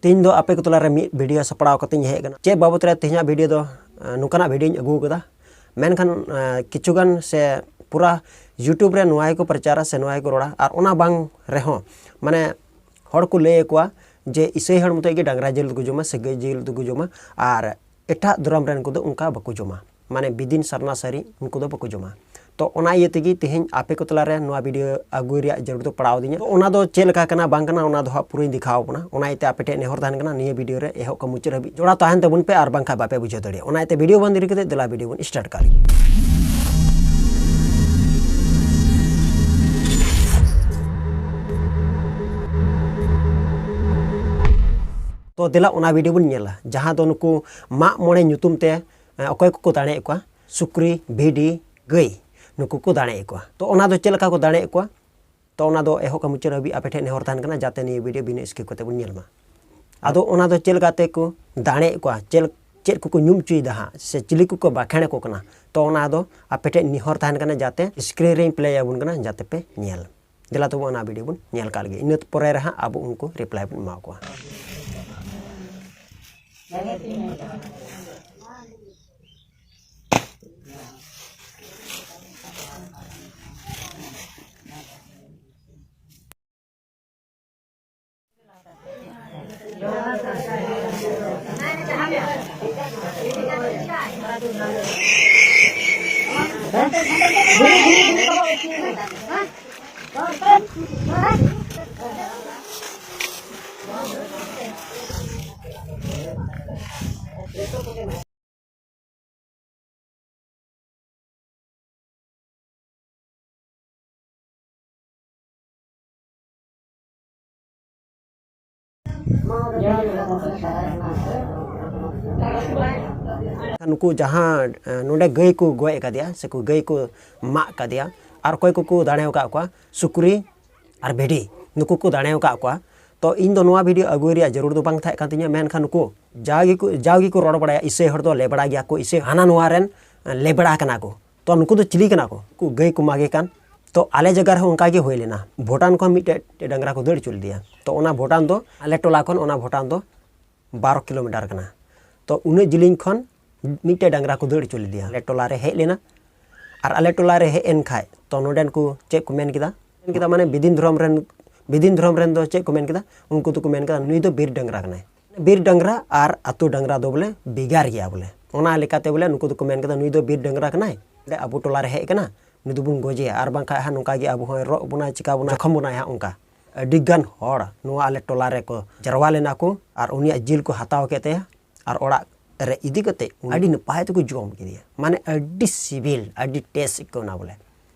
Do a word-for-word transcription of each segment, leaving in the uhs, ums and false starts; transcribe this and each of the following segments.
ᱛᱮᱦᱮᱧ ᱫᱚ ᱟᱯᱮ ᱠᱚ ᱛᱟᱞᱟᱨᱮ ᱢᱤᱫ video ᱥᱟᱯᱲᱟᱣ ᱠᱟᱛᱮᱧ ᱦᱮᱡ ᱟᱠᱟᱱᱟ᱾ ᱪᱮᱫ ᱵᱟᱵᱚᱛ ᱨᱮ ᱛᱮᱦᱮᱧᱟᱜ video ᱫᱚ, ᱮᱸ, ᱱᱚᱝᱠᱟᱱᱟᱜ videoᱧ ᱟᱹᱜᱩ ᱟᱠᱟᱫᱟ, ᱢᱮᱱᱠᱷᱟᱱ, ᱮᱸ, ᱠᱤᱪᱷᱩ ᱜᱟᱱ ᱥᱮ ᱯᱩᱨᱟ YouTube ᱨᱮ ᱱᱚᱣᱟ ᱜᱮᱠᱚ ᱯᱨᱚᱪᱟᱨᱟ ᱥᱮ ᱱᱚᱣᱟ ᱜᱮᱠᱚ ᱨᱚᱲᱟ, ᱟᱨ ᱚᱱᱟ ᱵᱟᱝ ᱨᱮᱦᱚᱸ, ᱢᱟᱱᱮ, ᱦᱚᱲ ᱠᱚ ᱞᱟᱹᱭ ᱟᱠᱚᱣᱟ ᱡᱮ ᱤᱥᱟᱹᱭ ᱦᱚᱲ ᱢᱚᱛᱚᱡ ᱜᱮ ᱰᱟᱝᱨᱟ ᱡᱤᱞ ᱫᱚᱠᱚ ᱡᱚᱢᱟ ᱥᱮ ᱜᱟᱹᱭ ᱡᱤᱞ ᱫᱚᱠᱚ ᱡᱚᱢᱟ, ᱟᱨ ᱮᱴᱟᱜ ᱫᱷᱚᱨᱚᱢ ᱨᱮᱱ ᱠᱚᱫᱚ ᱚᱱᱠᱟ ᱵᱟᱠᱚ ᱡᱚᱢᱟ᱾ ᱢᱟᱱᱮ ᱵᱤᱫᱤᱱ ᱥᱟᱨᱱᱟ ᱥᱟᱹᱨᱤ ᱩᱱᱠᱩ ᱫᱚ ᱵᱟᱠᱚ ᱡᱚᱢᱟ᱾ ᱛᱚ ᱚᱱᱟ ᱤᱭᱟᱹ ᱛᱮᱜᱮ ᱛᱮᱦᱮᱧ ᱟᱯᱮ ᱠᱚ ᱛᱟᱞᱟᱨᱮ ᱱᱚᱣᱟ video ᱟᱹᱜᱩᱭ ᱨᱮᱭᱟᱜ ᱡᱟᱹᱨᱩᱲ ᱫᱚ ᱯᱟᱲᱟᱣ ᱟᱹᱫᱤᱧᱟ᱾ ᱛᱚ ᱚᱱᱟ ᱫᱚ ᱪᱮᱫ ᱞᱮᱠᱟ ᱠᱟᱱᱟ ᱵᱟᱝ ᱠᱟᱱᱟ, ᱚᱱᱟ ᱫᱚ ᱦᱟᱸᱜ ᱯᱩᱨᱟᱹᱧ ᱫᱮᱠᱷᱟᱣ ᱟᱵᱚᱱᱟ᱾ ᱚᱱᱟ ᱤᱭᱟᱹᱛᱮ ᱟᱯᱮ ᱴᱷᱮᱱ ᱱᱮᱦᱚᱨ ᱛᱟᱦᱮᱱ ᱠᱟᱱᱟ, ᱱᱤᱭᱟᱹ video ᱨᱮ ᱮᱦᱚᱵ ᱠᱷᱚᱱ ᱢᱩᱪᱟᱹᱫ ᱦᱟᱹᱵᱤᱡ ᱡᱚᱲᱟᱣ ᱛᱟᱦᱮᱱ ᱛᱟᱵᱚᱱ ᱯᱮ, ᱟᱨ ᱵᱟᱝᱠᱷᱟᱱ ᱵᱟᱯᱮ ᱵᱩᱡᱷᱟᱹᱣ ᱫᱟᱲᱮᱭᱟᱜᱼᱟ᱾ ᱚᱱᱟ ᱤᱭᱟᱹᱛᱮ video ᱵᱟᱝ ᱫᱮᱨᱤ ᱠᱟᱛᱮ ᱫᱮᱞᱟ video ᱵᱚᱱ start ᱠᱟᱜ ᱞᱮᱜᱮ᱾ ᱛᱚ ᱫᱮᱞᱟ ᱚᱱᱟ video ᱵᱚᱱ ᱧᱮᱞᱟ, ᱡᱟᱦᱟᱸ ᱫᱚ ᱱᱩᱠᱩ ᱢᱟᱜ ᱢᱚᱬᱮ ᱧᱩᱛᱩᱢ ᱛᱮ, ᱮ, ᱚᱠᱚᱭ ᱠᱚᱠᱚ ᱫᱟᱲᱮᱭᱮᱫ ᱠᱚᱣᱟ, ᱥᱩᱠᱨᱤ, ᱵᱷᱤᱰᱤ, ᱜᱟᱹᱭ, ᱱᱩᱠᱩ ᱠᱚ ᱫᱟᱲᱮᱭᱮᱫ ᱠᱚᱣᱟ᱾ ᱛᱚ ᱚᱱᱟ ᱫᱚ ᱪᱮᱫ ᱞᱮᱠᱟ ᱠᱚ ᱫᱟᱲᱮᱭᱮᱫ ᱠᱚᱣᱟ? ᱛᱚ ᱚᱱᱟ ᱫᱚ ᱮᱦᱚᱵ ᱠᱷᱚᱱ ᱢᱩᱪᱟᱹᱫ ᱦᱟᱹᱵᱤᱡ ᱟᱯᱮ ᱴᱷᱮᱱ ᱱᱮᱦᱚᱨ ᱛᱟᱦᱮᱱ ᱠᱟᱱᱟ, ᱡᱟᱛᱮ ᱱᱤᱭᱟᱹ video ᱵᱤᱱᱟᱹ skip ᱠᱟᱛᱮ ᱵᱚᱱ ᱧᱮᱞ ᱢᱟ᱾ ᱟᱫᱚ ᱚᱱᱟ ᱫᱚ ᱪᱮᱫ ᱞᱮᱠᱟᱛᱮ ᱠᱚ ᱫᱟᱲᱮᱭᱮᱫ ᱠᱚᱣᱟ, ᱪᱮᱫ, ᱪᱮᱫ ᱠᱚᱠᱚ ᱧᱩᱢ ᱦᱚᱪᱚᱭᱮᱫᱟ ᱦᱟᱸᱜ, ᱥᱮ ᱪᱤᱞᱤ ᱠᱚᱠᱚ ᱵᱟᱠᱷᱮᱲ ᱟᱠᱚ ᱠᱟᱱᱟ, ᱛᱚ ᱚᱱᱟ ᱫᱚ ᱟᱯᱮ ᱴᱷᱮᱱ ᱱᱮᱦᱚᱨ ᱛᱟᱦᱮᱱ ᱠᱟᱱᱟ, ᱡᱟᱛᱮ screen ᱨᱮᱧ play ᱟᱵᱚᱱ ᱠᱟᱱᱟ, ᱡᱟᱛᱮ ᱯᱮ ᱧᱮᱞ᱾ ᱫᱮᱞᱟ ᱛᱚᱵᱮ ᱚᱱᱟ video ᱵᱚᱱ ᱧᱮᱞ ᱠᱟᱜ ᱞᱮᱜᱮ, ᱤᱱᱟᱹ ᱯᱚᱨᱮ ᱨᱮ ᱦᱟᱸᱜ ᱟᱵᱚ ᱩᱱᱠᱩ reply ᱵᱚᱱ ᱮᱢᱟ ᱠᱚᱣᱟ᱾ ᱱᱩᱠᱩ ᱡᱟᱦᱟᱸ, ᱮ, ᱱᱚᱰᱮ ᱜᱟᱹᱭ ᱠᱚ ᱜᱚᱡ ᱟᱠᱟᱫᱮᱭᱟ ᱥᱮ ᱠᱚ ᱜᱟᱹᱭ ᱠᱚ ᱢᱟᱜ ᱠᱟᱫᱮᱭᱟ, ᱟᱨ ᱚᱠᱚᱭ ᱠᱚᱠᱚ ᱫᱟᱲᱮ ᱟᱠᱟᱫ ᱠᱚᱣᱟ, ᱥᱩᱠᱨᱤ ᱟᱨ ᱵᱷᱤᱰᱤ, ᱱᱩᱠᱩ ᱠᱚ ᱫᱟᱲᱮ ᱟᱠᱟᱫ ᱠᱚᱣᱟ᱾ ᱛᱚ ᱤᱧ ᱫᱚ ᱱᱚᱣᱟ video ᱟᱹᱜᱩᱭ ᱨᱮᱭᱟᱜ ᱡᱟᱹᱨᱩᱲ ᱫᱚ ᱵᱟᱝ ᱛᱟᱦᱮᱸ ᱠᱟᱱ ᱛᱤᱧᱟᱹ, ᱢᱮᱱᱠᱷᱟᱱ ᱱᱩᱠᱩ ᱡᱟᱣ ᱜᱮᱠᱚ, ᱡᱟᱣ ᱜᱮᱠᱚ ᱨᱚᱲ ᱵᱟᱲᱟᱭᱟ, ᱤᱥᱟᱹᱭ ᱦᱚᱲ ᱫᱚ ᱞᱮᱵᱲᱟ ᱜᱮᱭᱟ ᱠᱚ, ᱤᱥᱟᱹᱭ ᱦᱟᱱᱟ ᱱᱚᱣᱟ ᱨᱮᱱ ᱞᱮᱵᱲᱟ ᱠᱟᱱᱟ ᱠᱚ᱾ ᱛᱚ ᱱᱩᱠᱩ ᱫᱚ ᱪᱤᱞᱤ ᱠᱟᱱᱟ ᱠᱚ? ᱩᱱᱠᱩ ᱜᱟᱹᱭ ᱠᱚ ᱢᱟᱜᱮ ᱠᱟᱱ, ᱛᱚ ᱟᱞᱮ ᱡᱟᱭᱜᱟ ᱨᱮᱦᱚᱸ ᱚᱱᱠᱟ ᱜᱮ ᱦᱩᱭ ᱞᱮᱱᱟ᱾ ᱵᱷᱩᱴᱟᱱ ᱠᱷᱚᱱ ᱢᱤᱫᱴᱮᱡ ᱰᱟᱝᱨᱟ ᱠᱚ ᱫᱟᱹᱲ ᱦᱚᱪᱚ ᱞᱮᱫᱮᱭᱟ᱾ ᱛᱚ ᱚᱱᱟ ᱵᱷᱩᱴᱟᱱ ᱫᱚ ᱟᱞᱮ ᱴᱚᱞᱟ ᱠᱷᱚᱱ ᱚᱱᱟ ᱵᱷᱩᱴᱟᱱ ᱫᱚ ᱵᱟᱨᱚ ᱠᱤᱞᱳᱢᱤᱴᱟᱨ ᱠᱟᱱᱟ᱾ ᱛᱚ ᱩᱱᱟᱹᱜ ᱡᱤᱞᱤᱧ ᱠᱷᱚᱱ ᱢᱤᱫᱴᱮᱡ ᱰᱟᱝᱨᱟ ᱠᱚ ᱫᱟᱹᱲ ᱦᱚᱪᱚ ᱞᱮᱫᱮᱭᱟ᱾ ᱟᱞᱮ ᱴᱚᱞᱟ ᱨᱮ ᱦᱮᱡ ᱞᱮᱱᱟ᱾ ᱟᱨ ᱟᱞᱮ ᱴᱚᱞᱟ ᱨᱮ ᱦᱮᱡ ᱮᱱ ᱠᱷᱟᱡ, ᱛᱚ ᱱᱚᱰᱮᱱ ᱠᱚ ᱪᱮᱫ ᱠᱚ ᱢᱮᱱ ᱠᱮᱫᱟ? ᱢᱮᱱ ᱠᱮᱫᱟ ᱢᱟᱱᱮ ᱵᱤᱫᱤᱱ ᱫᱷᱚᱨᱚᱢ ᱨᱮᱱ, ᱵᱤᱫᱤᱱ ᱫᱷᱚᱨᱚᱢ ᱨᱮᱱ ᱫᱚ ᱪᱮᱫ ᱠᱚ ᱢᱮᱱ ᱠᱮᱫᱟ? ᱩᱱᱠᱩ ᱫᱚᱠᱚ ᱢᱮᱱ ᱠᱮᱫᱟ, "ᱱᱩᱭ ᱫᱚ ᱵᱤᱨ ᱰᱟᱝᱨᱟ ᱠᱟᱱᱟᱭ᱾" ᱵᱤᱨ ᱰᱟᱝᱨᱟ ᱟᱨ ᱟᱹᱛᱩ ᱰᱟᱝᱨᱟ ᱫᱚ ᱵᱚᱞᱮ ᱵᱷᱮᱜᱟᱨ ᱜᱮᱭᱟ ᱵᱚᱞᱮ᱾ ᱚᱱᱟ ᱞᱮᱠᱟᱛᱮ ᱵᱚᱞᱮ ᱱᱩᱠᱩ ᱫᱚᱠᱚ ᱢᱮᱱ ᱠᱮᱫᱟ, "ᱱᱩᱭ ᱫᱚ ᱵᱤᱨ ᱰᱟᱝᱨᱟ ᱠᱟᱱᱟᱭ, ᱱᱚᱰᱮ ᱟᱵᱚ ᱴᱚᱞᱟ ᱨᱮ ᱦᱮᱡ ᱠᱟᱱᱟ, ᱱᱩᱭ ᱫᱚᱵᱚᱱ ᱜᱚᱡᱮᱭᱟ, ᱟᱨ ᱵᱟᱝᱠᱷᱟᱡ ᱦᱟᱸᱜ ᱱᱚᱝᱠᱟ ᱜᱮ ᱟᱵᱚ ᱦᱚᱸᱭ ᱨᱚᱜ ᱵᱚᱱᱟᱭ, ᱪᱤᱠᱟ ᱵᱚᱱᱟᱭ, ᱡᱚᱠᱷᱚᱢ ᱵᱚᱱᱟᱭ ᱦᱟᱸᱜ ᱚᱱᱠᱟ᱾" ᱟᱹᱰᱤ ᱜᱟᱱ ᱦᱚᱲ ᱱᱚᱣᱟ ᱟᱞᱮ ᱴᱚᱞᱟ ᱨᱮᱠᱚ ᱡᱟᱨᱣᱟ ᱞᱮᱱᱟ ᱠᱚ ᱟᱨ ᱩᱱᱤᱭᱟᱜ ᱡᱤᱞ ᱠᱚ ᱦᱟᱛᱟᱣ ᱠᱮᱫ ᱛᱟᱭᱟ ᱟᱨ ᱚᱲᱟᱜ ᱨᱮ ᱤᱫᱤ ᱠᱟᱛᱮ ᱟᱹᱰᱤ ᱱᱟᱯᱟᱭ ᱛᱮᱠᱚ ᱡᱚᱢ ᱠᱮᱫᱮᱭᱟ᱾ ᱢᱟᱱᱮ ᱟᱹᱰᱤ ᱥᱤᱵᱤᱞ, ᱟᱹᱰᱤ ᱴᱮᱥᱴ ᱟᱹᱭᱠᱟᱹᱣ ᱮᱱᱟ ᱵᱚᱞᱮ᱾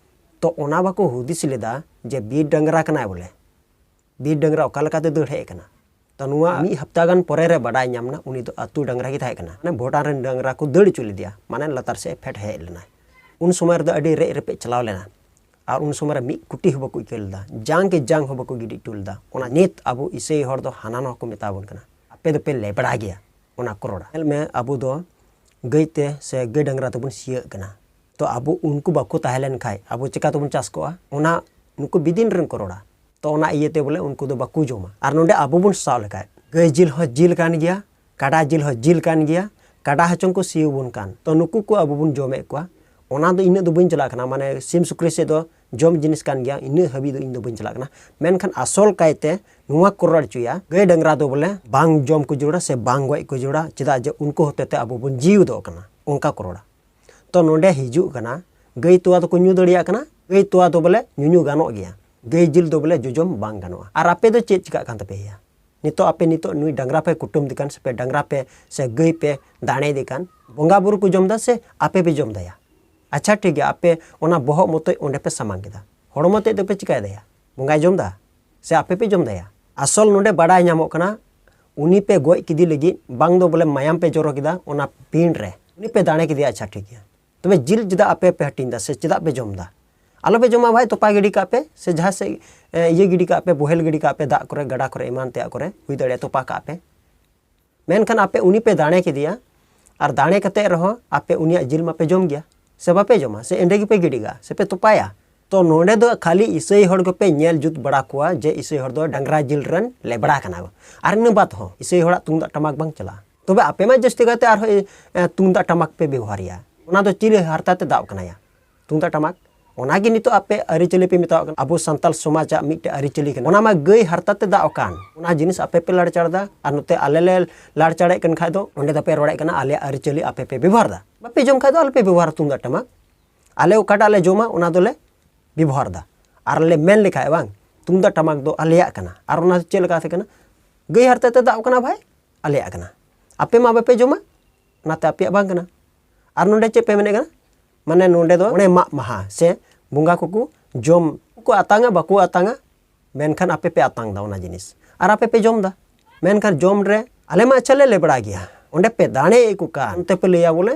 ᱛᱚ ᱚᱱᱟ ᱵᱟᱠᱚ ᱦᱩᱫᱤᱥ ᱞᱮᱫᱟ ᱡᱮ ᱵᱤᱨ ᱰᱟᱝᱨᱟ ᱠᱟᱱᱟᱭ ᱵᱚᱞᱮ, ᱵᱤᱨ ᱰᱟᱝᱨᱟ ᱚᱠᱟ ᱞᱮᱠᱟᱛᱮ ᱫᱟᱹᱲ ᱦᱮᱡ ᱟᱠᱟᱱᱟ᱾ ᱛᱚ ᱱᱚᱣᱟ ᱢᱤᱫ ᱦᱟᱯᱛᱟ ᱜᱟᱱ ᱯᱚᱨᱮ ᱨᱮ ᱵᱟᱰᱟᱭ ᱧᱟᱢ ᱮᱱᱟ ᱩᱱᱤ ᱫᱚ ᱟᱹᱛᱩ ᱰᱟᱝᱨᱟ ᱜᱮ ᱛᱟᱦᱮᱸ ᱠᱟᱱᱟ᱾ ᱢᱟᱱᱮ ᱵᱷᱩᱴᱟᱱ ᱨᱮᱱ ᱰᱟᱝᱨᱟ ᱠᱚ ᱫᱟᱹᱲ ᱦᱚᱪᱚ ᱞᱮᱫᱮᱭᱟ, ᱢᱟᱱᱮ ᱞᱟᱛᱟᱨ ᱥᱮᱫ ᱯᱷᱮᱰ ᱦᱮᱡ ᱞᱮᱱᱟᱭ᱾ ᱩᱱ ᱥᱚᱢᱚᱭ ᱨᱮᱫᱚ ᱟᱹᱰᱤ ᱨᱮᱡ ᱨᱮᱯᱮᱡ ᱪᱟᱞᱟᱣ ᱞᱮᱱᱟ᱾ ᱟᱨ ᱩᱱ ᱥᱚᱢᱚᱭ ᱨᱮ ᱢᱤᱫ ᱠᱩᱴᱤ ᱦᱚᱸ ᱵᱟᱠᱚ ᱟᱹᱭᱠᱟᱹᱣ ᱞᱮᱫᱟ, ᱡᱟᱝ ᱠᱮ ᱡᱟᱝ ᱦᱚᱸ ᱵᱟᱠᱚ ᱜᱤᱰᱤ ᱦᱚᱴᱚ ᱞᱮᱫᱟ᱾ ᱚᱱᱟ ᱱᱤᱛ ᱟᱵᱚ ᱤᱥᱟᱹᱭ ᱦᱚᱲ ᱫᱚ ᱦᱟᱱᱟ ᱱᱚᱣᱟ ᱠᱚ ᱢᱮᱛᱟ ᱵᱚᱱ ᱠᱟᱱᱟ, ᱟᱯᱮ ᱫᱚᱯᱮ ᱞᱮᱵᱲᱟ ᱜᱮᱭᱟ᱾ ᱚᱱᱟ ᱠᱚ ᱨᱚᱲᱟ᱾ ᱧᱮᱞ ᱢᱮ, ᱟᱵᱚ ᱫᱚ ᱜᱟᱹᱭ ᱛᱮ ᱥᱮ ᱜᱟᱹᱭ ᱰᱟᱝᱨᱟ ᱛᱮᱵᱚᱱ ᱥᱤᱭᱟᱹᱜ ᱠᱟᱱᱟ᱾ ᱛᱚ ᱟᱵᱚ ᱩᱱᱠᱩ ᱵᱟᱠᱚ ᱛᱟᱦᱮᱸ ᱞᱮᱱ ᱠᱷᱟᱡ ᱟᱵᱚ ᱪᱤᱠᱟ ᱛᱮᱵᱚᱱ ᱪᱟᱥ ᱠᱚᱜᱼᱟ? ᱚᱱᱟ ᱱᱩᱠᱩ ᱵᱤᱫᱤᱱ ᱨᱮᱱ ᱠᱚ ᱨᱚᱲᱟ᱾ ᱛᱚ ᱚᱱᱟ ᱤᱭᱟᱹᱛᱮ ᱵᱚᱞᱮ ᱩᱱᱠᱩ ᱫᱚ ᱵᱟᱠᱚ ᱡᱚᱢᱟ᱾ ᱟᱨ ᱱᱚᱰᱮ ᱟᱵᱚ ᱵᱚᱱ ᱥᱟᱵ ᱞᱮᱠᱷᱟᱡ, ᱜᱟᱹᱭ ᱡᱤᱞ ᱦᱚᱸ ᱡᱤᱞ ᱠᱟᱱ ᱜᱮᱭᱟ, ᱠᱟᱰᱟ ᱡᱤᱞ ᱦᱚᱸ ᱡᱤᱞ ᱠᱟᱱ ᱜᱮᱭᱟ, ᱠᱟᱰᱟ ᱦᱚᱪᱚᱝ ᱠᱚ ᱥᱤᱭᱟᱹᱣ ᱵᱚᱱ ᱠᱟᱱ᱾ ᱛᱚ ᱱᱩᱠᱩ ᱠᱚ ᱟᱵᱚ ᱵᱚᱱ ᱡᱚᱢᱮᱫ ᱠᱚᱣᱟ᱾ ᱚᱱᱟ ᱫᱚ ᱤᱱᱟᱹᱜ ᱫᱚ ᱵᱟᱹᱧ ᱪᱟᱞᱟᱜ ᱠᱟᱱᱟ, ᱢᱟᱱᱮ ᱥᱤᱢ ᱥᱩᱠᱨᱤ ᱥᱮᱫ ᱫᱚ ᱡᱚᱢ ᱡᱤᱱᱤᱥ ᱠᱟᱱ ᱜᱮᱭᱟ, ᱤᱱᱟᱹᱜ ᱦᱟᱹᱵᱤᱡ ᱫᱚ ᱤᱧ ᱫᱚ ᱵᱟᱹᱧ ᱪᱟᱞᱟᱜ ᱠᱟᱱᱟ᱾ ᱢᱮᱱᱠᱷᱟᱱ ᱟᱥᱚᱞ ᱠᱟᱭᱛᱮ ᱱᱚᱣᱟ ᱠᱚ ᱨᱚᱲ ᱦᱚᱪᱚᱭᱟ, ᱜᱟᱹᱭ ᱰᱟᱝᱨᱟ ᱫᱚ ᱵᱚᱞᱮ ᱵᱟᱝ ᱡᱚᱢ ᱠᱚ ᱡᱟᱹᱨᱩᱲᱟ ᱥᱮ ᱵᱟᱝ ᱜᱚᱡ ᱠᱚ ᱡᱟᱹᱨᱩᱲᱟ, ᱪᱮᱫᱟᱜ ᱡᱮ ᱩᱱᱠᱩ ᱦᱚᱛᱮ ᱛᱮ ᱟᱵᱚ ᱵᱚᱱ ᱡᱤᱣᱤᱫᱚᱜ ᱠᱟᱱᱟ, ᱚᱱᱠᱟ ᱠᱚ ᱨᱚᱲᱟ᱾ ᱛᱚ ᱱᱚᱰᱮ ᱦᱤᱡᱩᱜ ᱠᱟᱱᱟ, ᱜᱟᱹᱭ ᱛᱚᱣᱟ ᱫᱚᱠᱚ ᱧᱩ ᱫᱟᱲᱮᱭᱟᱜ ᱠᱟᱱᱟ, ᱜᱟᱹᱭ ᱛᱚᱣᱟ ᱫᱚ ᱵᱚᱞᱮ ᱧᱩᱧᱩ ᱜᱟᱱᱚᱜ ᱜᱮᱭᱟ, ᱜᱟᱹᱭ ᱡᱤᱞ ᱫᱚ ᱵᱚᱞᱮ ᱡᱚᱡᱚᱢ ᱵᱟᱝ ᱜᱟᱱᱚᱜᱼᱟ᱾ ᱟᱨ ᱟᱯᱮ ᱫᱚ ᱪᱮᱫ ᱪᱤᱠᱟᱜ ᱠᱟᱱ ᱛᱟᱯᱮᱭᱟ? ᱱᱤᱛᱚᱜ ᱟᱯᱮ ᱱᱤᱛᱚᱜ ᱱᱩᱭ ᱰᱟᱝᱨᱟ ᱯᱮ ᱠᱩᱴᱟᱹᱢ ᱫᱮ ᱠᱟᱱ ᱥᱮ ᱯᱮ ᱰᱟᱝᱨᱟ ᱯᱮ ᱥᱮ ᱜᱟᱹᱭ ᱯᱮ ᱫᱟᱲᱮ ᱫᱮ ᱠᱟᱱ, ᱵᱚᱸᱜᱟ ᱵᱩᱨᱩ ᱠᱚ ᱡᱚᱢ ᱫᱟ ᱥᱮ ᱟᱯᱮ ᱯᱮ ᱡᱚᱢ ᱫᱟᱭᱟ? ᱟᱪᱪᱷᱟ ᱴᱷᱤᱠ ᱜᱮᱭᱟ, ᱟᱯᱮ ᱚᱱᱟ ᱵᱚᱦᱚᱜ ᱢᱚᱛᱚᱡ ᱚᱸᱰᱮ ᱯᱮ ᱥᱟᱢᱟᱝ ᱠᱮᱫᱟ, ᱦᱚᱲᱢᱚ ᱛᱮᱫ ᱫᱚᱯᱮ ᱪᱤᱠᱟᱭ ᱫᱟᱭᱟ? ᱵᱚᱸᱜᱟᱭ ᱡᱚᱢ ᱫᱟ ᱥᱮ ᱟᱯᱮ ᱯᱮ ᱡᱚᱢ ᱫᱟᱭᱟ? ᱟᱥᱚᱞ ᱱᱚᱰᱮ ᱵᱟᱰᱟᱭ ᱧᱟᱢᱚᱜ ᱠᱟᱱᱟ, ᱩᱱᱤ ᱯᱮ ᱜᱚᱡ ᱠᱮᱫᱮ ᱞᱟᱹᱜᱤᱫ ᱵᱟᱝ ᱫᱚ ᱵᱚᱞᱮ ᱢᱟᱭᱟᱢ ᱯᱮ ᱡᱚᱨᱚ ᱠᱮᱫᱟ ᱚᱱᱟ ᱯᱤᱸᱰ ᱨᱮ, ᱩᱱᱤ ᱯᱮ ᱫᱟᱲᱮ ᱠᱮᱫᱮᱭᱟ, ᱟᱪᱪᱷᱟ ᱴᱷᱤᱠ ᱜᱮᱭᱟ, ᱛᱚᱵᱮ ᱡᱤᱞ ᱪᱮᱫᱟᱜ ᱟᱯᱮ ᱯᱮ ᱦᱟᱹᱴᱤᱧ ᱫᱟ ᱥᱮ ᱪᱮᱫᱟᱜ ᱯᱮ ᱡᱚᱢ ᱫᱟ? ᱟᱞᱚ ᱯᱮ ᱡᱚᱢᱟ ᱵᱷᱟᱭ, ᱛᱚᱯᱟ ᱜᱤᱰᱤ ᱠᱟᱜ ᱯᱮ ᱥᱮ ᱡᱟᱦᱟᱸ ᱥᱮᱫ, ᱮ, ᱤᱭᱟᱹ ᱜᱤᱰᱤ ᱠᱟᱜ ᱯᱮ, ᱵᱚᱦᱮᱞ ᱜᱤᱰᱤ ᱠᱟᱜ ᱯᱮ ᱫᱟᱜ ᱠᱚᱨᱮ, ᱜᱟᱰᱟ ᱠᱚᱨᱮ, ᱮᱢᱟᱱ ᱛᱮᱭᱟᱜ ᱠᱚᱨᱮ ᱦᱩᱭ ᱫᱟᱲᱮᱭᱟᱜᱼᱟ, ᱛᱚᱯᱟ ᱠᱟᱜ ᱯᱮ᱾ ᱢᱮᱱᱠᱷᱟᱱ ᱟᱯᱮ ᱩᱱᱤ ᱯᱮ ᱫᱟᱲᱮ ᱠᱮᱫᱮᱭᱟ, ᱟᱨ ᱫᱟᱲᱮ ᱠᱟᱛᱮ ᱨᱮᱦᱚᱸ ᱟᱯᱮ ᱩᱱᱤᱭᱟᱜ ᱡᱤᱞ ᱢᱟᱯᱮ ᱡᱚᱢ ᱜᱮᱭᱟ ᱥᱮ ᱵᱟᱯᱮ ᱡᱚᱢᱟ? ᱥᱮ ᱮᱸᱰᱮ ᱜᱮᱯᱮ ᱜᱤᱰᱤ ᱠᱟᱜᱼᱟ ᱥᱮ ᱯᱮ ᱛᱚᱯᱟᱭᱟ? ᱛᱚ ᱱᱚᱰᱮ ᱫᱚ ᱠᱷᱟᱹᱞᱤ ᱤᱥᱟᱹᱭ ᱦᱚᱲ ᱜᱮᱯᱮ ᱧᱮᱞ ᱡᱩᱛ ᱵᱟᱲᱟ ᱠᱚᱣᱟ ᱡᱮ ᱤᱥᱟᱹᱭ ᱦᱚᱲ ᱫᱚ ᱰᱟᱝᱨᱟ ᱡᱤᱞ ᱨᱮᱱ ᱞᱮᱵᱲᱟ ᱠᱟᱱᱟ ᱠᱚ, ᱟᱨ ᱤᱱᱟᱹ ᱵᱟᱫ ᱦᱚᱸ ᱤᱥᱟᱹᱭ ᱦᱚᱲᱟᱜ ᱛᱩᱢᱫᱟᱜ ᱴᱟᱢᱟᱠ ᱵᱟᱝ ᱪᱟᱞᱟᱜᱼᱟ᱾ ᱛᱚᱵᱮ ᱟᱯᱮ ᱢᱟ ᱡᱟᱹᱥᱛᱤ ᱠᱟᱭᱛᱮ ᱟᱨᱦᱚᱸ, ᱮ, ᱛᱩᱢᱫᱟᱜ ᱴᱟᱢᱟᱠ ᱯᱮ ᱵᱮᱵᱚᱦᱟᱨᱮᱭᱟ, ᱚᱱᱟ ᱫᱚ ᱪᱤᱞᱤ ᱦᱟᱨᱛᱟ ᱛᱮ ᱫᱟᱵ ᱠᱟᱱᱟᱭᱟ? ᱛᱩᱢᱫᱟᱜ ᱴᱟᱢᱟᱠ᱾ ᱚᱱᱟᱜᱮ ᱱᱤᱛᱚᱜ ᱟᱯᱮ ᱟᱹᱨᱤᱪᱟᱹᱞᱤ ᱯᱮ ᱢᱮᱛᱟᱣᱟᱜ ᱠᱟᱱᱟ, ᱟᱵᱚ ᱥᱟᱱᱛᱟᱞ ᱥᱚᱢᱟᱡᱟᱜ ᱢᱤᱫᱴᱮᱡ ᱟᱹᱨᱤᱪᱟᱹᱞᱤ ᱠᱟᱱᱟ, ᱚᱱᱟ ᱢᱟ ᱜᱟᱹᱭ ᱦᱟᱨᱛᱟ ᱛᱮ ᱫᱟᱵ ᱟᱠᱟᱱ᱾ ᱚᱱᱟ ᱡᱤᱱᱤᱥ ᱟᱯᱮ ᱯᱮ ᱞᱟᱲᱪᱟᱲ ᱮᱫᱟ, ᱟᱨ ᱱᱚᱛᱮ ᱟᱞᱮ ᱞᱮ ᱞᱟᱲᱪᱟᱲᱮᱫ ᱠᱟᱱ ᱠᱷᱟᱡ ᱫᱚ ᱚᱸᱰᱮ ᱫᱚᱯᱮ ᱨᱚᱲᱮᱫ ᱠᱟᱱᱟ ᱟᱞᱮᱭᱟᱜ ᱟᱹᱨᱤᱪᱟᱹᱞᱤ ᱟᱯᱮ ᱯᱮ ᱵᱮᱵᱚᱦᱟᱨ ᱮᱫᱟ᱾ ᱵᱟᱯᱮ ᱡᱚᱢ ᱠᱷᱟᱡ ᱫᱚ ᱟᱞᱚᱯᱮ ᱵᱮᱵᱚᱦᱟᱨᱟ ᱛᱩᱢᱫᱟᱜ ᱴᱟᱢᱟᱠ᱾ ᱟᱞᱮ ᱚᱠᱟᱴᱟᱜ ᱞᱮ ᱡᱚᱢᱟ ᱚᱱᱟ ᱫᱚᱞᱮ ᱵᱮᱵᱚᱦᱟᱨ ᱮᱫᱟ᱾ ᱟᱨ ᱞᱮ ᱢᱮᱱ ᱞᱮᱠᱷᱟᱡ ᱵᱟᱝ, ᱛᱩᱢᱫᱟᱜ ᱴᱟᱢᱟᱠ ᱫᱚ ᱟᱞᱮᱭᱟᱜ ᱠᱟᱱᱟ, ᱟᱨ ᱚᱱᱟ ᱪᱮᱫ ᱞᱮᱠᱟᱛᱮ ᱠᱟᱱᱟ? ᱜᱟᱹᱭ ᱦᱟᱨᱛᱟ ᱛᱮ ᱫᱟᱵ ᱠᱟᱱᱟ ᱵᱷᱟᱭ, ᱟᱞᱮᱭᱟᱜ ᱠᱟᱱᱟ᱾ ᱟᱯᱮ ᱢᱟ ᱵᱟᱯᱮ ᱡᱚᱢᱟ, ᱚᱱᱟᱛᱮ ᱟᱯᱮᱭᱟᱜ ᱵᱟᱝ ᱠᱟᱱᱟ᱾ ᱟᱨ ᱱᱚᱰᱮ ᱪᱮᱫ ᱯᱮ ᱢᱮᱱᱮᱫ ᱠᱟᱱᱟ? ᱢᱟᱱᱮ ᱱᱚᱰᱮ ᱫᱚ ᱚᱱᱮ ᱢᱟᱜ ᱢᱟᱦᱟ ᱥᱮ ᱵᱚᱸᱜᱟ ᱠᱚᱠᱚ ᱡᱚᱢ ᱠᱚ ᱟᱛᱟᱝᱟ, ᱵᱟᱠᱚ ᱟᱛᱟᱝᱟ, ᱢᱮᱱᱠᱷᱟᱱ ᱟᱯᱮ ᱯᱮ ᱟᱛᱟᱝ ᱮᱫᱟ ᱚᱱᱟ ᱡᱤᱱᱤᱥ, ᱟᱨ ᱟᱯᱮ ᱯᱮ ᱡᱚᱢ ᱮᱫᱟ᱾ ᱢᱮᱱᱠᱷᱟᱱ ᱡᱚᱢ ᱨᱮ ᱟᱞᱮ ᱢᱟ ᱟᱪᱪᱷᱟ ᱞᱮ ᱞᱮᱵᱲᱟ ᱜᱮᱭᱟ, ᱚᱸᱰᱮ ᱯᱮ ᱫᱟᱲᱮᱭᱮᱫ ᱠᱚ ᱠᱟᱱ, ᱚᱱᱛᱮ ᱯᱮ ᱞᱟᱹᱭᱟ ᱵᱚᱞᱮ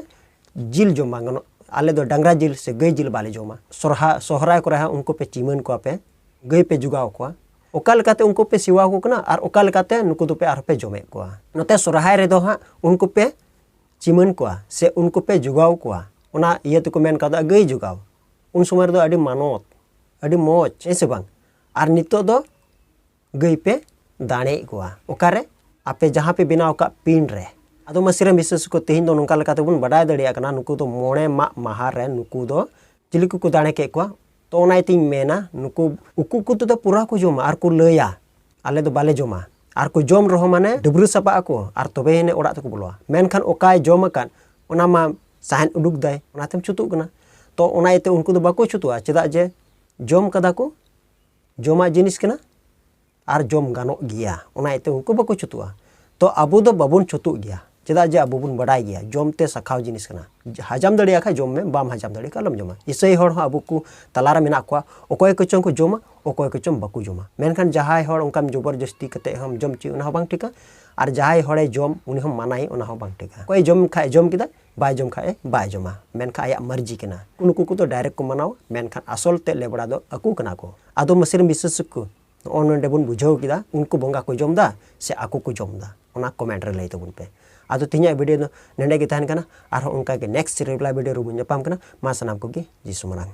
ᱡᱤᱞ ᱡᱚᱢ ᱵᱟᱝ ᱜᱟᱱᱚᱜ, ᱟᱞᱮ ᱫᱚ ᱰᱟᱝᱨᱟ ᱡᱤᱞ ᱥᱮ ᱜᱟᱹᱭ ᱡᱤᱞ ᱵᱟᱞᱮ ᱡᱚᱢᱟ᱾ ᱥᱚᱨᱦᱟ-, ᱥᱚᱦᱨᱟᱭ ᱠᱚᱨᱮ ᱦᱚᱸ ᱩᱱᱠᱩ ᱯᱮ ᱪᱤᱢᱟᱹᱱ ᱠᱚᱣᱟ ᱯᱮ, ᱜᱟᱹᱭ ᱯᱮ ᱡᱚᱜᱟᱣ ᱠᱚᱣᱟ, ᱚᱠᱟ ᱞᱮᱠᱟᱛᱮ ᱩᱱᱠᱩ ᱯᱮ ᱥᱮᱵᱟ ᱟᱠᱚ ᱠᱟᱱᱟ ᱟᱨ ᱚᱠᱟ ᱞᱮᱠᱟᱛᱮ ᱱᱩᱠᱩ ᱫᱚᱯᱮ ᱟᱨᱦᱚᱸ ᱯᱮ ᱡᱚᱢᱮᱫ ᱠᱚᱣᱟ᱾ ᱱᱚᱛᱮ ᱥᱚᱨᱦᱟᱭ ᱨᱮᱫᱚ ᱦᱟᱸᱜ ᱩᱱᱠᱩ ᱯᱮ ᱪᱤᱢᱟᱹᱱ ᱠᱚᱣᱟ ᱥᱮ ᱩᱱᱠᱩ ᱯᱮ ᱡᱚᱜᱟᱣ ᱠᱚᱣᱟ, ᱚᱱᱟ ᱤᱭᱟᱹ ᱛᱮᱠᱚ ᱢᱮᱱ ᱠᱟᱫᱟ ᱜᱟᱹᱭ ᱡᱚᱜᱟᱣ᱾ ᱩᱱ ᱥᱚᱢᱚᱭ ᱨᱮᱫᱚ ᱟᱹᱰᱤ ᱢᱟᱱᱚᱛ, ᱟᱹᱰᱤ ᱢᱚᱡᱽ, ᱦᱮᱸ ᱥᱮ ᱵᱟᱝ? ᱟᱨ ᱱᱤᱛᱚᱜ ᱫᱚ ᱜᱟᱹᱭ ᱯᱮ ᱫᱟᱲᱮᱭᱮᱫ ᱠᱚᱣᱟ᱾ ᱚᱠᱟᱨᱮ? ᱟᱯᱮ ᱡᱟᱦᱟᱸ ᱯᱮ ᱵᱮᱱᱟᱣ ᱟᱠᱟᱫ ᱯᱤᱱ ᱨᱮ᱾ ᱟᱫᱚ ᱢᱟᱹᱥᱤ ᱨᱮᱱ ᱵᱤᱥᱮᱥ ᱠᱚ ᱛᱮᱦᱮᱧ ᱫᱚ ᱱᱚᱝᱠᱟ ᱞᱮᱠᱟ ᱛᱮᱵᱚᱱ ᱵᱟᱰᱟᱭ ᱫᱟᱲᱮᱭᱟᱜ ᱠᱟᱱᱟ, ᱱᱩᱠᱩ ᱫᱚ ᱢᱚᱬᱮ ᱢᱟᱜ ᱢᱟᱦᱟ ᱨᱮ ᱱᱩᱠᱩ ᱫᱚ ᱪᱤᱞᱤ ᱠᱚᱠᱚ ᱫᱟᱲᱮ ᱠᱮᱫ ᱠᱚᱣᱟ? ᱛᱚ ᱚᱱᱟ ᱤᱭᱟᱹᱛᱮᱧ ᱢᱮᱱᱟ, ᱱᱩᱠᱩ ᱩᱠᱩ ᱩᱠᱩ ᱛᱮᱫᱚ ᱯᱩᱨᱟ ᱠᱚ ᱡᱚᱢᱟ ᱟᱨ ᱠᱚ ᱞᱟᱹᱭᱟ, "ᱟᱞᱮ ᱫᱚ ᱵᱟᱞᱮ ᱡᱚᱢᱟ", ᱟᱨ ᱠᱚ ᱡᱚᱢ ᱨᱮᱦᱚᱸ ᱢᱟᱱᱮ ᱰᱟᱹᱵᱽᱨᱟᱹ ᱥᱟᱯᱷᱟᱜ ᱟᱠᱚ ᱟᱨ ᱛᱚᱵᱮ ᱟᱹᱱᱤᱡ ᱚᱲᱟᱜ ᱛᱮᱠᱚ ᱵᱚᱞᱚᱜᱼᱟ᱾ ᱢᱮᱱᱠᱷᱟᱱ ᱚᱠᱟᱭ ᱡᱚᱢ ᱟᱠᱟᱫ, ᱚᱱᱟ ᱢᱟ ᱥᱟᱦᱮᱫ ᱩᱰᱩᱠ ᱫᱟᱭ, ᱚᱱᱟᱛᱮᱢ ᱪᱷᱩᱛᱩᱜ ᱠᱟᱱᱟ᱾ ᱛᱚ ᱚᱱᱟ ᱤᱭᱟᱹᱛᱮ ᱩᱱᱠᱩ ᱫᱚ ᱵᱟᱠᱚ ᱪᱷᱩᱛᱩᱜᱼᱟ, ᱪᱮᱫᱟᱜ ᱡᱮ ᱡᱚᱢ ᱠᱟᱫᱟ ᱠᱚ, ᱡᱚᱢᱟᱜ ᱡᱤᱱᱤᱥ ᱠᱟᱱᱟ ᱟᱨ ᱡᱚᱢ ᱜᱟᱱᱚᱜ ᱜᱮᱭᱟ, ᱚᱱᱟ ᱤᱭᱟᱹᱛᱮ ᱩᱱᱠᱩ ᱵᱟᱠᱚ ᱪᱷᱩᱛᱩᱜᱼᱟ᱾ ᱛᱚ ᱟᱵᱚ ᱫᱚ ᱵᱟᱵᱚᱱ ᱪᱷᱩᱛᱩᱜ ᱜᱮᱭᱟ, ᱪᱮᱫᱟᱜ ᱡᱮ ᱟᱵᱚ ᱵᱚᱱ ᱵᱟᱰᱟᱭ ᱜᱮᱭᱟ ᱡᱚᱢ ᱛᱮ ᱥᱟᱠᱷᱟᱣ ᱡᱤᱱᱤᱥ ᱠᱟᱱᱟ᱾ ᱦᱟᱡᱟᱢ ᱫᱟᱲᱮᱭᱟᱜ ᱠᱷᱟᱡ ᱡᱚᱢ ᱢᱮ, ᱵᱟᱢ ᱦᱟᱡᱟᱢ ᱫᱟᱲᱮᱭᱟᱜ ᱠᱷᱟᱡ ᱟᱞᱚᱢ ᱡᱚᱢᱟ᱾ ᱤᱥᱟᱹᱭ ᱦᱚᱲ ᱦᱚᱸ ᱟᱵᱚ ᱠᱚ ᱛᱟᱞᱟᱨᱮ ᱢᱮᱱᱟᱜ ᱠᱚᱣᱟ, ᱚᱠᱚᱭ ᱠᱚᱪᱚᱝ ᱠᱚ ᱡᱚᱢᱟ, ᱚᱠᱚᱭ ᱠᱚᱪᱚᱝ ᱵᱟᱠᱚ ᱡᱚᱢᱟ᱾ ᱢᱮᱱᱠᱷᱟᱱ ᱡᱟᱦᱟᱸᱭ ᱦᱚᱲ ᱚᱱᱠᱟᱢ ᱡᱚᱵᱚᱨ ᱡᱟᱹᱥᱛᱤ ᱠᱟᱛᱮ ᱦᱚᱸᱢ ᱡᱚᱢ ᱦᱚᱪᱚᱭᱮ, ᱚᱱᱟ ᱦᱚᱸ ᱵᱟᱝ ᱴᱷᱤᱠᱟ᱾ ᱟᱨ ᱡᱟᱦᱟᱸᱭ ᱦᱚᱲᱮ ᱡᱚᱢ, ᱩᱱᱤ ᱦᱚᱸ ᱢᱟᱱᱟᱭᱮ, ᱚᱱᱟ ᱦᱚᱸ ᱵᱟᱝ ᱴᱷᱤᱠᱟ᱾ ᱚᱠᱚᱭ ᱡᱚᱢ ᱠᱷᱟᱡ ᱡᱚᱢ ᱠᱮᱫᱟ, ᱵᱟᱭ ᱡᱚᱢ ᱠᱷᱟᱡ ᱮ ᱵᱟᱭ ᱡᱚᱢᱟ, ᱢᱮᱱᱠᱷᱟᱱ ᱟᱭᱟᱜ ᱢᱟᱨᱡᱤ ᱠᱟᱱᱟ᱾ ᱱᱩᱠᱩ ᱠᱚᱫᱚ ᱰᱟᱭᱨᱮᱠᱴ ᱠᱚ ᱢᱟᱱᱟᱣᱟ, ᱢᱮᱱᱠᱷᱟᱱ ᱟᱥᱚᱞ ᱛᱮ ᱞᱮᱵᱲᱟ ᱫᱚ ᱟᱠᱚ ᱠᱟᱱᱟ ᱠᱚ᱾ ᱟᱫᱚ ᱢᱟᱹᱥᱤᱨ ᱵᱤᱥᱮᱥ ᱠᱚ ᱱᱚᱜᱼᱚ ᱱᱚᱰᱮ ᱵᱚᱱ ᱵᱩᱡᱷᱟᱹᱣ ᱠᱮᱫᱟ, ᱩᱱᱠᱩ ᱵᱚᱸᱜᱟ ᱠᱚ ᱡᱚᱢ ᱮᱫᱟ ᱥᱮ ᱟᱠᱚ ᱠᱚ ᱡᱚᱢ ᱮᱫᱟ, ᱚᱱᱟ ᱠᱚᱢᱮᱱᱴ ᱨᱮ ᱞᱟᱹᱭ ᱛᱟᱵᱚᱱ ᱯᱮ᱾ ᱟᱫᱚ ᱛᱮᱦᱮᱧᱟᱜ ᱵᱷᱤᱰᱤᱭᱳ ᱫᱚ ᱱᱚᱰᱮ ᱜᱮ ᱛᱟᱦᱮᱱ ᱠᱟᱱᱟ, ᱟᱨᱦᱚᱸ ᱚᱱᱠᱟ ᱜᱮ ᱱᱮᱠᱥᱴ ᱨᱤᱯᱞᱟᱭ ᱵᱷᱤᱰᱤᱭᱳ ᱨᱮᱵᱚᱱ ᱧᱟᱯᱟᱢ ᱠᱟᱱᱟ᱾ ᱢᱟ ᱥᱟᱱᱟᱢ ᱠᱚᱜᱮ ᱡᱤᱥᱩ ᱢᱟᱨᱟᱝ᱾